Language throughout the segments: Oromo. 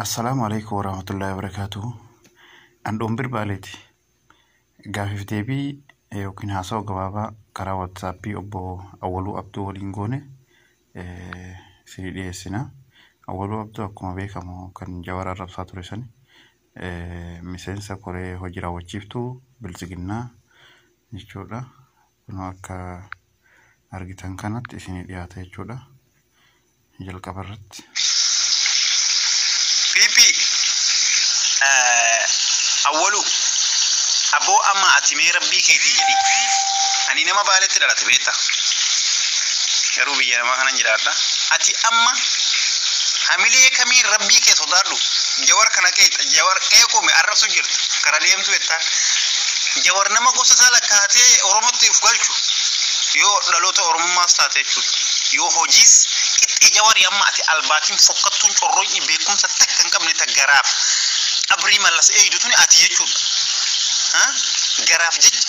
Assalaamu alaikum warahmatullahi wabarakaatuh. An Baaleeti. Gaafiif deebii yookiin haasawa gabaabaa karaa WhatsAppii obbo Awwaluu Abduu waliin goone isinii dhiyeessina. Awwaluu Abduu akkuma beekamu kan Jawar arrabsaa ture sani miseensa koree hojii raawwachiiftuu Biltsiginnaa jechuudha. Kunoo akka argitan kanatti isinii dhiyaata jechuudha. Jalqaba irratti. PP Awwalu aboo, amma ati mee rabbii keetii jedhi, ani nama Baaletti dhalate beekta, garuu biyya namaa kanan jiraadha. Ati amma hamilee kamiin, rabbii kee sodaadhu, Jawar kana qeexa, Jawar qeequme arrabsu jirta, kara deemtu jettaan. Jawar nama gosa isaa lakkaatee Oromotti uf galchu, yoo dhaloota Oromummaas taate jechuudha, yoo hojiis qixxee Jawarii. Amma ati albaatiin fokkattuun corroonni beekumsa takka hin qabne, ta garaaf qabrii Mallas eeydu tuni ati jechuudha. Garaaf jecha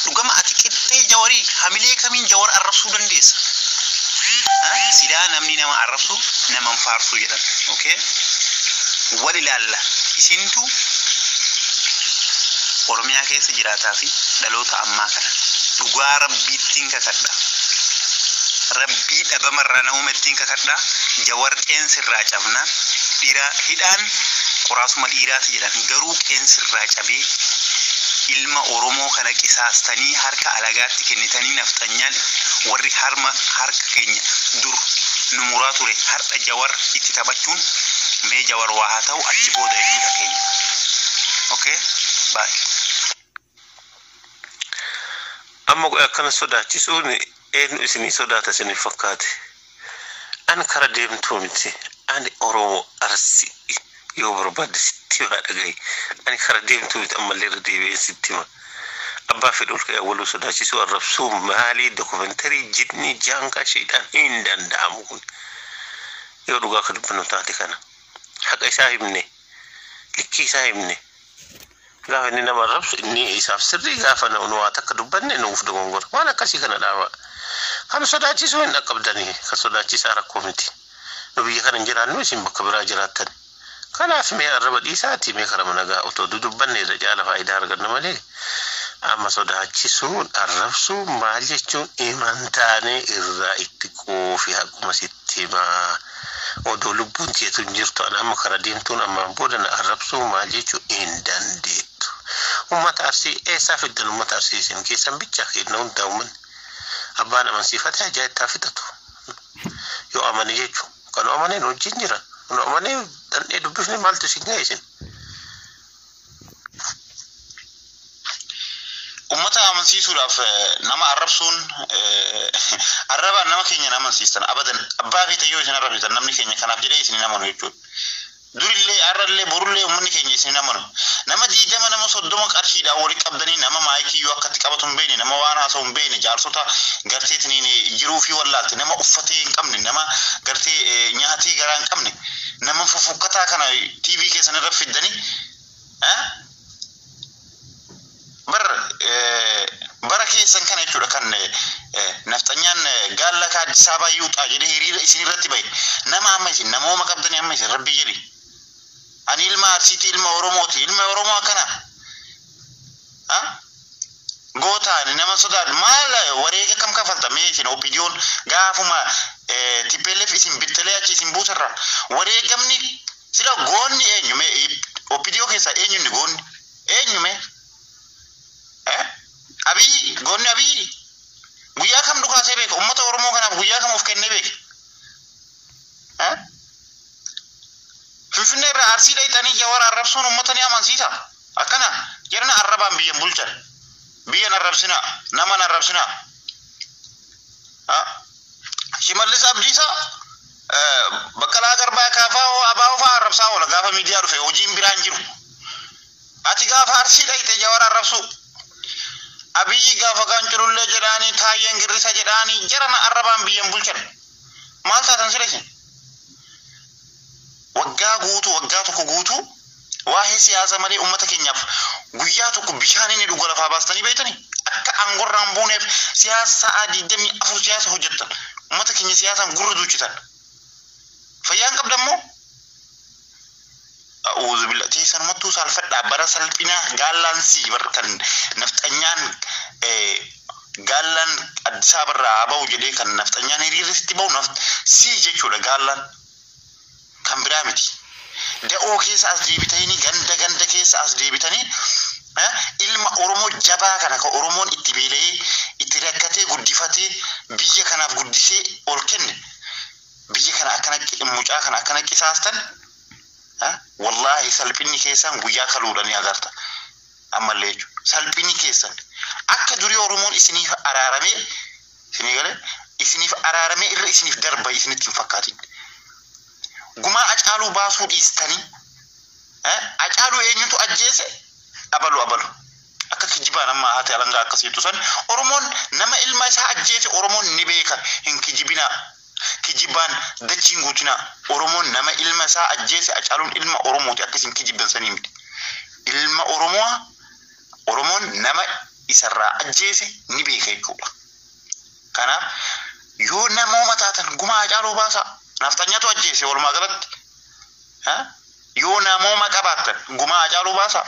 dhugama ati qixxee Jawarii hamilee kamiin Jawar arrabsuu dandeessa? Silaa namni nama arrabsu nama hin faarsuu jedhan. Okay? Wal ilaalla. Isintu Oromiyaa keessa jiraataa fi dhaloota ammaa kana dhugaa rabbiittiin kakadha. Rabbii dhabamarraa na uumettiin kakadha. Jawar qeensirraa cabnaan dhiiraa hidhaan qoraasuma dhiiraati jedhan, garuu qeensirraa cabee ilma Oromoo kana qisaastanii harka alagaatti kennitanii, nafxanyaan warri harma harka keenya dur nu muraa ture har'a Jawar itti taphachuun, mee Jawar waa haa ta'u achi booda jechuudha keenya. Okay? Bye. Amma akkana sodaachisuun eenyu isinii sodaata isinii fakkaate? Ani kara deemtuu miti. Ani Oromoo Arsii, yoo barbaadde sitti himaa, dhagahi. Ani kara deemtuu miti, ammallee irra deebi'ee sitti hima. Abbaa fedhe ol ka'ee Awwaluu sodaachisuu, arrabsuu, maalii, dokumentarii, jinni jaankaa isheedhaan hin danda'amu kun. Yoo dhugaa akka dubbannu taate, kana haqa isaa himne, likkii isaa himne. Gaafa inni nama arrabsu inni isaaf sirrii, gaafa nu waa takka dubbanne nuuf dogongora. Waan akkasii kana dhaaba. Kan sodaachisuu hin dhaqqabdanii, kan sodaachisaa rakkoo miti. Nu biyya kana hin jiraannu, isin bakka biraa jiraattan. Kanaaf mee arraba dhiisaati, mee karama nagaa otoo dudubbanne irra caala faayidaa arganna malee, amma sodaachisuun, arrabsuu, maal jechuun imantaanee irraa itti quufi. Haquma sitti himaa. Odoo lubbuun teetu hin jirtu, ani amma kara deemtuun ammaan booda na arrabsuu maal jechuu hin dandeettu. Uummata Arsii eessaa fiddan? Uummata Arsii isin keessan bichaa kenna hundaa. Uummanni abbaan amansiifate ajaa'ibtaa fixatu. Yoo amane jechuun kan amaneen wajjin jiran nu amanee dandhee dubbifne, maaltu isin ga'e isin? Ummata amansiisuudhaaf nama arrabsuun, arrabaan nama keenya hin amansiistan abadan. Abbaa feete yoo isin arrabsitan, namni keenya kanaaf jedhee isin hin amanu jechuudha. Durillee, har'allee, borullee uummanni keenya isin hin amanu. Nama 20, nama 30 qarshiidhaan walitti qabdanii, nama maayikii yoo akkatti qabatu hin beekne, nama waan haasa'u hin beekne, jaarsota garteetiin jiruu fi wallaalte, nama uffatee hin qabne, nama gartee nyaatee garaa hin qabne, nama fufukkataa kana TV keessan irra fiddanii bar bara keessan kana jechuudha kan nafxanyaan gaalla ka Addis Ababaa yuuxaa jedhee hiriira isin irratti bahe. Nama amma isin namooma qabdanii, amma isin rabbii jedhi, ani ilma Arsiiti, ilma Oromooti, ilma Oromoo akkana gootaan nama sodaadhu. Maal wareega kam kafalta mee isin OPDOn? Gaafuma TPLF isin bixxilee achi isin buusarra wareegamni sila goonni eenyu mee? OPDO keessaa eenyu inni goonni, eenyu mee? Abiyyi goonni. Abiyyi guyyaa kam dhukaasee beeka? Ummata Oromoo kanaaf guyyaa kam of kennee beeka? Finfinnee irraa Arsii dhayxanii Jawar arrabsuun ummata ni amansiisa? Akkana jedhana, arrabaan biyyan bulchan. Biyyan arrabsinaa, naman arrabsinaa. Shimallis Abdiisaa, Baqqalaa Garbaa, Kaafaa, Abaa'oo fa'aa arrabsaa oola gaafa miidiyaa dhufe, hojiin biraan jiru. Ati gaafa Arsii dhayxe Jawar arrabsuu. Abiyyi gaafa kaan culullee jedhaanii, Taayyeen girrisa jedhaanii, jarana arrabaan biyyan bulchan. Maal taatan sila isin? Waggaa guutuu, waggaa tokko guutuu waa'ee siyaasa malee uummata keenyaaf guyyaa tokko bishaan inni dhuga lafaa baastanii beektanii? Akka aangorraan buuneef siyaasa sa'a 24 siyaasa hojjettan. Uummata keenya siyaasaan gurra duuchitan. Fayyaan qabdammoo? A'uuzu billahi sanumattuu saalfadhaa bara salphinaa gaallaan sii bar kan nafxanyaan gaallaan Addis Ababarraa haa bahu jedhee kan nafxanyaan hiriirri sitti bahu sii jechuudha gaallaan kan biraa miti. Da'oo keessa as deebitanii ganda ganda keessa as deebitanii ilma Oromoo jabaa kana kan Oromoon itti beela'ee itti rakkatee guddifatee biyya kanaaf guddisee ol kenne biyya kana akkana mucaa kana akkana qisaastan, wallaahi salphinni keessan guyyaa kaluudhaan ni agarta ammallee jechuudha. Salphinni keessan akka durii Oromoon isiniif araaramee isinii galee isiniif araaramee irra isiniif darba isinitti hin fakkaatin. Gumaa Acaaluu baasuu dhiistanii, Acaaluu eenyutu ajjeese, abalu abalu akka kijibaan amma haati alangaa akkasiitu san Oromoon nama ilma isaa ajjeese Oromoon ni beeka. Hin kijibinaa, kijibaan dachiin guutinaa. Oromoon nama ilma isaa ajjeese, Acaaluun ilma Oromooti, akka isin kijibban sanii miti. Ilma Oromoo Oromoon nama isarraa ajjeese ni beeka jechuudha. Kanaaf yoo namooma taatan gumaa Acaaluu baasaa. Nafxanyatu ajjeese walumaa galatti. Yoo namooma qabaattan gumaa Acaaluu baasaa.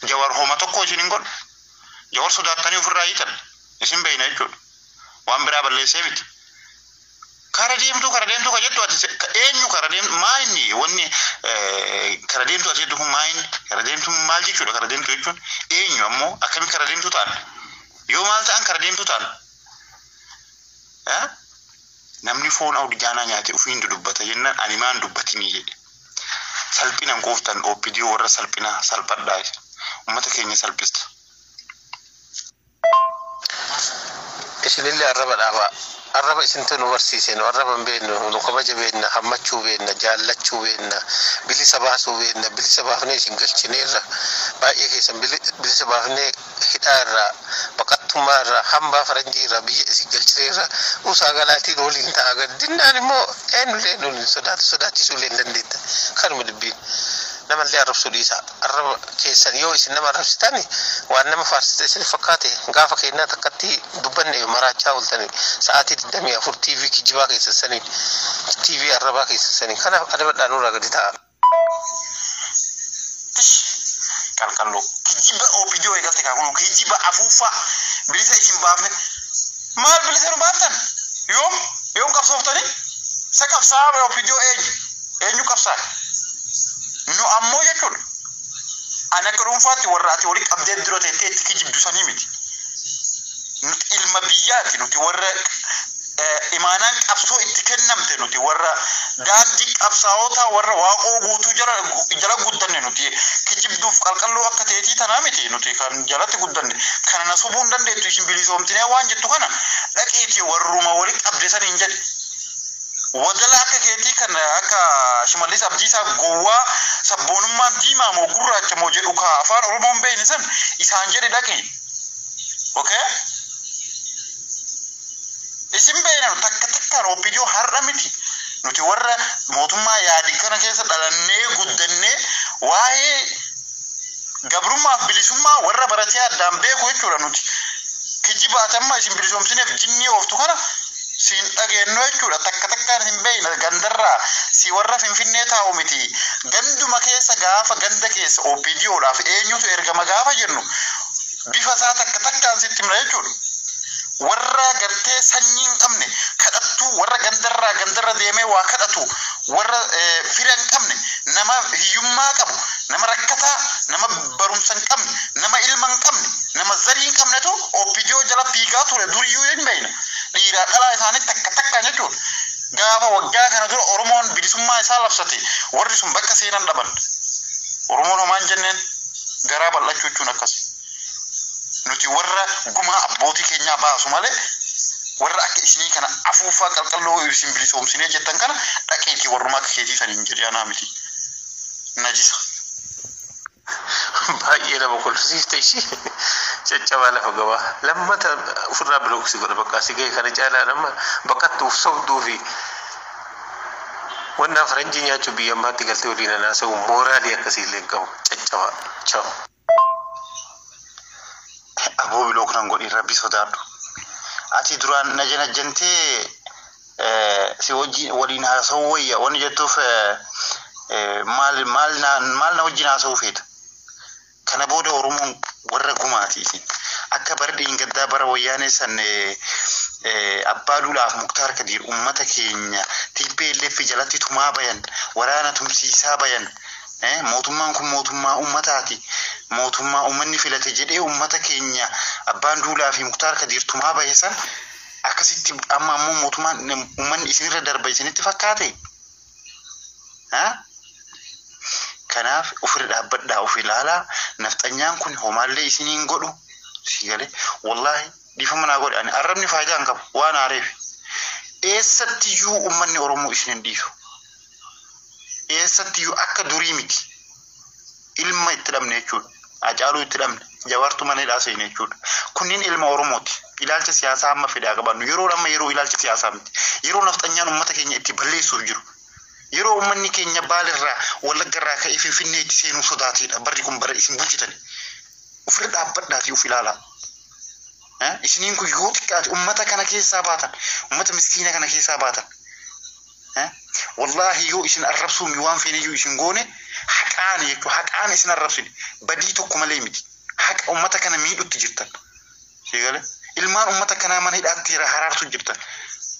Jawar homa tokko isin hin godhu. Jawar sodaattanii ofirraa hiitan isin beeyna jechuudha. Waan biraa balleessee miti. Kara deemtuu kara deemtuu ka jettu ati eenyu kara deemtu maa inni wanni kara deemtuu ati jettu kun maa inni kara deemtuu maal jechuudha? Kara deemtuu jechuun eenyu ammoo akkami kara deemtuu ta'an, yoo maal ta'an kara deemtuu ta'an? Namni foon awdijaanaa nyaate ofiin dubbata jennaan ani maan dubbatinii jedhe. Salphinan quuftan OPDO warra salphinaa salphadhaa, uummata keenya salphista. Isinillee arraba dhaabaa. Arraba isintu nu barsiise, nu arraba hin beeknu, nu kabaja beekna, hammachuu beekna, jaallachuu beekna, bilisa baasuu beekna, bilisa baafnee isin galchineerra. Baay'ee keessan bilisa baafnee hidhaa irraa, baqattummaa irraa, hambaa faranjii irraa biyya isin galchineerra. Usaa galaatiin waliin ta'a gadinnaan immoo eenyullee nuun hin sodaatu, sodaachisuu illee hin dandeettan. Kanuma dubbiin. Namallee arrabsuu dhiisaa. Arraba keessan yoo isin nama arrabsitani waan nama faarsite isin fakkaate gaafa kennaa takkatti dubbanne maraachaa ooltani sa'aatii 24 TV kijibaa keessa saniin, TV arrabaa keessa saniin. Kanaaf adabadhaa nurraa gadi ta'a. Qalqalloo kijiba OPDO eegalte kaa kun kijiba afuuffaa bilisa isin baafne. Maal bilisa nu baaftan? Yoom yoom qabsooftanii? Isa qabsaa'aa OPDO eenyu eenyu qabsaa'e? Nu ammoo jechuudha. Ani akka dhuunfaatti warra ati walii qabdee dura teettee itti kijibdu sanii miti. Nuti ilma biyyaati, nuti warra imaanaan qabsoo itti kennamte, nuti warra daandii qabsaa'ota warra Waaqoo Guutuu jala guddanne. Nuti kijibduuf qalqalloo akka teetii tanaa miti nuti kan jalatti guddanne. Kana na sobuu hin dandeettu. Isin bilisoomtinee waan jettu kana dhaqiitii warruma walii qabde saniin jedhe. Wadala akka keetii kan akka Shimallis Abdiisaa gowwaa sabboonummaan diimaa moo gurraacha moo jedhu ka afaan Oromoon beekne san isaan jedhe dhaqi. Okay? Isin beekna takka takkaan OPDO har'a miti. Nuti warra mootummaa yaadi kana keessa dhalannee guddannee waa'ee gabrummaaf bilisummaa warra baratee addaan beeku jechuudha nuti. Kijiba atamma isin bilisoomsineef jinnii ooftu kana siin dhageenyu jechuudha. Takka takkaan hin beekna gandarraa si warra Finfinnee taa'u miti. Ganduma keessa gaafa ganda keessa OPDOdhaaf eenyutu ergama gaafa jennu bifa isaa takka takkaan sitti himna jechuudha. Warra gartee sanyii hin qabne kadhattuu, warra gandarraa gandarra deemee waa kadhatu, warra fira hin qabne, nama hiyyummaa qabu, nama rakkataa, nama barumsa hin qabne, nama ilma hin qabne, nama zarii hin qabnetu OPDO jala fiigaa ture duriyyuu hin beekna. Dhiiraa dhalaa isaanii takka takkaan jechuudha. Gaafa waggaa kana dura Oromoon bilisummaa isaa labsate warri sun bakka seenan dhaban. Oromoon homaan jenneen garaa bal'achuu jechuun akkasi. Nuti warra gumaa abbootii keenyaa baasu malee warra akka isinii kana afuuffaa qalqalloo isin bilisoomsinee jettan kana dhaqeetii warrumaa akka keetii saniin jedhee anaa miti. Najisa. Baay'ee nama kolfisiifte ishee caccabaa lafa gabaa lammata ofirraa block si godha bakka si ga'e kana caalaa nama baqattuuf sobduu fi wannaa faranjii nyaachuu biyya ammaatti galtee waliin anaasa'u mooraalii akkasii illee hin qabu caccabaa chao. Aboo block nan godhi, rabbi sodaadhu. Ati duraan na janajjantee si wajjin waliin haasa'uu wayya wanni jettuuf Maal maal maal na wajjin haasa'uu feeta? Kana booda Oromoon warra gumaati isin. Akka bara dhiingaddaa bara wayyaanee san abbaa duulaaf Muktaar Kadiir uummata keenya TPLF jalatti tumaa bayan, waraana tumsiisaa bayan, mootummaan kun mootummaa uummataati, mootummaa uummanni filate jedhee uummata keenya abbaan duulaa fi Muktaar Kadiir tumaa baye san akkasitti amma ammoo mootummaan uummanni isinirra darba isinitti fakkaate? Kanaaf ofirra dhaabbadhaa, of ilaalaa. Nafxanyaan kun homaallee isiniin godhu. Si galee, wallaahi dhiifama naa godhe, ani arrabni faayidaa hin qabu waan aareef. Eessattiyyuu uummanni Oromoo isin hin dhiisu. Eessattiyyuu akka durii miti. Ilma itti dhabne jechuudha. Hacaaluu itti dhabne. Jawaartu mana hidhaa seene jechuudha. Kunniin ilma Oromooti. Ilaalcha siyaasaa amma fedhaa qabannu. Yeroo amma yeroo ilaalcha siyaasaa miti. Yeroo nafxanyaan uummata keenya itti balleessuuf jiru. Yeroo uummanni keenya Baalirraa, Wallaggarraa ka'ee Finfinnee itti seenuu sodaatedha. Barri kun bara isin bulchitani. Ofirra dhaabbadhaatii of ilaalaa. Isiniin kun yoo xiqqaate uummata kana keessaa baatan, uummata miskiina kana keessaa baatan. Wallaahi yoo isin arrabsuun waan feeneyyuu isin goone, haqaan jechuudha. Haqaan isin arrabsine, badii tokko malee miti. Haqa uummata kana miidhutti jirtan. Sigalee ilmaan uummata kanaa mana hidhaatti haraarsu jirtan.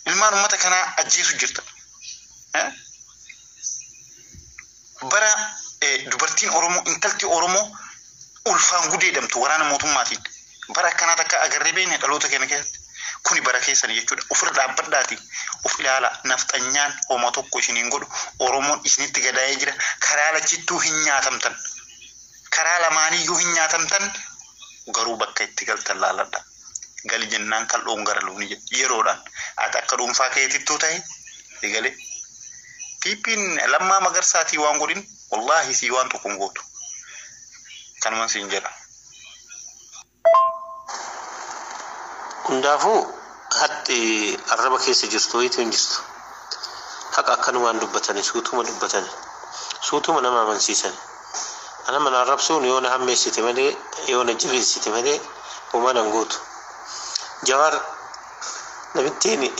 Ilmaan uummata kanaa ajjeesu jirtan. Bara dubartiin Oromoo, intalti Oromoo ulfaan gudeedamtu waraana mootummaatiin. Bara akkanaa takka agarree beekne dhaloota keenya keessatti. Kuni bara keessan jechuudha. Ofirra dhaabbadhaati. Of ilaala. Nafxanyaan homa tokko isiniin godhu. Oromoon isinitti gadaa'ee jira. Karaa lachittuu hin nyaatamtan. Karaa lamaaniyyuu hin nyaatamtan. Garuu bakka itti galtan laaladha. Gali jennaan kal'oon gara loonii jedha. Yeroodhaan. Ati akka dhuunfaa keetittuu ta'e egalee. Piippiin Lammaa Magarsaatii waan godhin, wallaahi sii waan tokko hin gootu. Kanuman siin jedha. Hundaafuu haxxi arraba keessa jirtu wayiitu hin jirtu. Haqa akkanumaan dubbatani, suutuma dubbatani, suutuma nama amansiisan. Ana mana arrabsuun yoo na hammeessite malee, yoo na jabeessite malee homaa nan gootu. Jawaar namittiin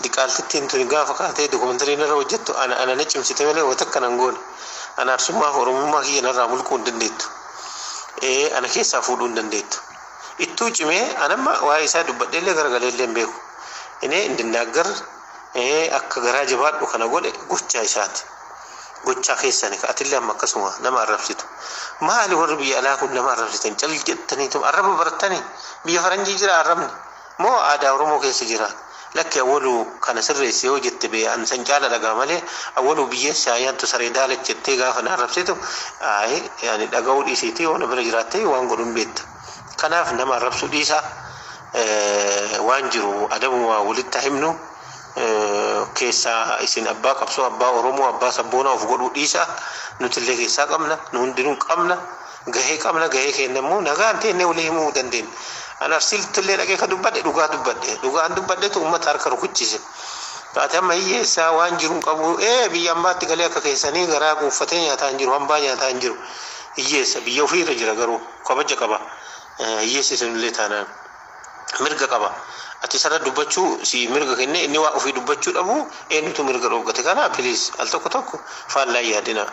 diqaaltittiin tuni gaafa kaatee dokumentariin irra hojjettu ana na cimsite malee wata akka nan goone. Ana arsummaa fi oromummaa kiyya narraa mulquu hin dandeettu. Ana keessaa fuudhuu hin dandeettu. Ittuu cimee anamma waa'ee isaa dubbadhee illee garagalee illee hin beeku. Inni indinnaaggar akka garaa jabaadhu kana godhe gochaa isaati. Gochaa keessani atillee amma akkasuma nama arrabsitu. Maali warri biyya alaa kun nama arrabsitan cal jettaniitu arraba barattanii? Biyya faranjii jira arrabni moo aadaa Oromoo keessa jira? Lakki, awwaluu kana sirreessi yoo jette bee an san caala dhagaa malee, awwaluu biyyeessa ayyaantu saree daalachettee gaafa na arrabsitu yaani dhaga'uu dhiisiitii yoo na bira jiraattee waan godhuun beekta. Kanaaf nama arrabsuu dhiisaa, waan jiru adabuma walitti himnu keessaa isin abbaa qabsoo, abbaa Oromoo, abbaa sabboonaa of godhuu dhiisaa. Nutillee keessaa qabna, nu hundinuu qabna, gahee qabna. Gahee keenya immoo nagaan teennee walii himuu dandeenya. An Arsiiltillee dhaqee ka dubbadhe dhugaa dubbadhe, dhugaan dubbadhetu uummata harka rukuchise. Taate amma hiyyeessaa waan jiru hin qabu, biyya ambaatti galee akka keessanii garaa quuffatee nyaataa hin jiru, hambaa nyaataa hin jiru. Hiyyeessa biyya ofiirra jira, garuu kabaja qaba. Hiyyeessi sunillee taanaan mirga qaba. Ati sarara dubbachuu si mirga kenne, inni waa ofii dubbachuu dhabu eenyutu mirga dhoggate? Kana please al tokko tokko faallaa yaadina.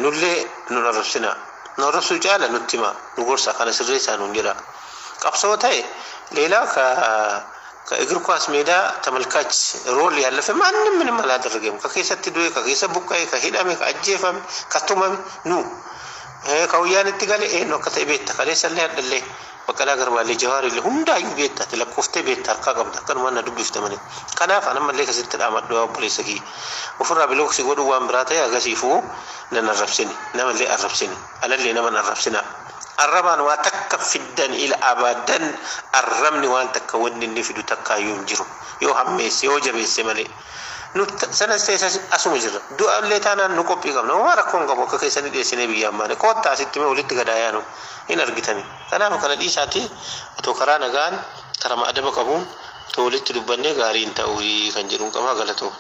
Nullee nu arrabsina. Nu arrabsuu caala nutti hima, nu gorsa, kana sirreessaa nuun jedha. ቀብሰው ታይ ሌላ ከእግር ኳስ ሜዳ ተመልካች ሮል ያለፈ ማንም ምንም አላደረገም። ከኬሰት ዱኤ ከኬሰ ቡቃኤ ከሂዳሜ ከአጀፈም ከቱመም ኑ ከውያንtti gale eenyu akka ta'e beekta. Kaleessallee hadhallee Baqqalaa Garbaallee Jawaarillee hundaayyuu beekta, ati lakkooftee beekta, harkaa qabda, akkanumaan na dubbifte malee. Kanaaf anammallee akkasitti dhaamadhu, obboleessa kiyya. Ofirraa bilooksi godhuu waan biraa ta'e agasiifuu nan arrabsini, namallee arrabsini, alallee nama arrabsina. Arrabaan waa takka fiddan ila abadan, arrabni waan takka wanni inni fidu takkaayyuu hin jiru yoo hammeesse yoo jabeesse malee. Nu sanas ta'e asuma jirra, du'allee taanaan nu qophii qabna, homaa rakkoon qabu. Akka keessanii dhiyeessinee biyyaan baane koottaa asitti mee walitti gadaayaanu hin argitani. Kanaaf kana dhiisaati, otoo karaa nagaan karama adaba qabuun otoo walitti dubbannee gaarii hin ta'u kan jedhuun qaba. Galatoo.